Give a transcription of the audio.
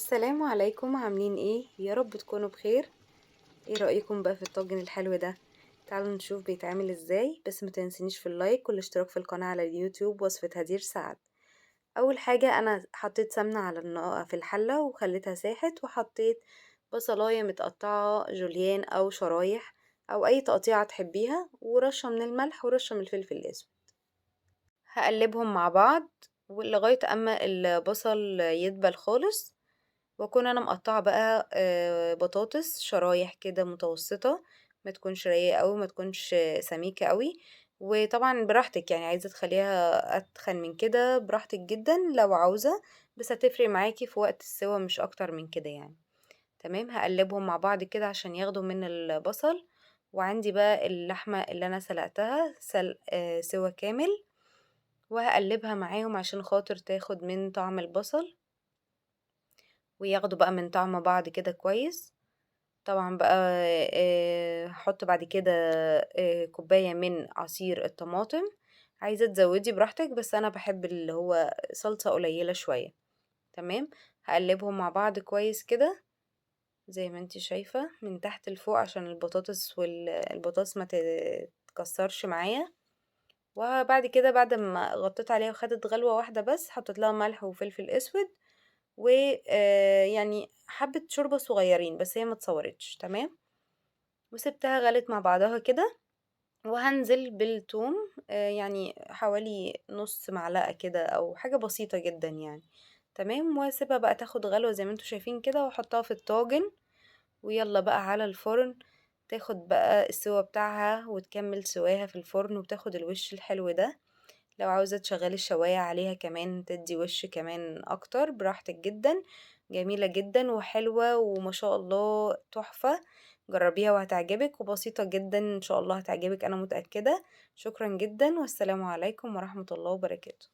السلام عليكم، عاملين ايه؟ يا رب تكونوا بخير. ايه رأيكم بقى في الطاجن الحلو ده؟ تعالوا نشوف بيتعمل ازاي، بس ما تنسونيش في اللايك والاشتراك في القناة على اليوتيوب وصفة هدير سعد. اول حاجة انا حطيت سمنة على النار في الحلة وخليتها ساحت، وحطيت بصلاية متقطعة جوليان او شرايح او اي تقطيعة تحبيها، ورشة من الملح ورشة من الفلفل الاسود. هقلبهم مع بعض لغاية اما البصل يدبل خالص، واكون انا مقطعة بقى بطاطس شرايح كده متوسطة، ما تكونش رقيقة قوي ما تكونش سميكة قوي، وطبعا براحتك عايزة تخليها اتخن من كده براحتك جدا لو عاوزة، بس هتفرق معاكي في وقت السوا مش اكتر من كده. تمام. هقلبهم مع بعض كده عشان ياخدوا من البصل. وعندي بقى اللحمة اللي انا سلقتها سوا كامل، وهقلبها معاهم عشان خاطر تاخد من طعم البصل وياخدوا بقى من طعم بعض كده كويس. طبعا بقى هحط بعد كده كوباية من عصير الطماطم، عايزة تزودي براحتك بس انا بحب اللي هو صلصة قليلة شوية. تمام. هقلبهم مع بعض كويس كده زي ما انتي شايفة من تحت لفوق عشان البطاطس والبطاطس ما تتكسرش معايا. وبعد كده بعد ما غطيت عليها وخدت غلوة واحدة بس، حطيت لها ملح وفلفل اسود و حبة شوربة صغيرين بس هي ما اتصورتش. تمام. وسبتها غلت مع بعضها كده، وهنزل بالثوم، حوالي نص معلقة كده او حاجة بسيطة جدا. تمام. واسيبها بقى تاخد غلوة زي ما انتوا شايفين كده، واحطها في الطاجن، ويلا بقى على الفرن تاخد بقى السوا بتاعها وتكمل سواها في الفرن وتاخد الوش الحلو ده. لو عاوزة تشغلي الشواية عليها كمان تدي وش كمان اكتر براحتك جدا. جميلة جدا وحلوة وما شاء الله تحفة، جربيها وهتعجبك، وبسيطة جدا ان شاء الله هتعجبك انا متأكدة. شكرا جدا والسلام عليكم ورحمة الله وبركاته.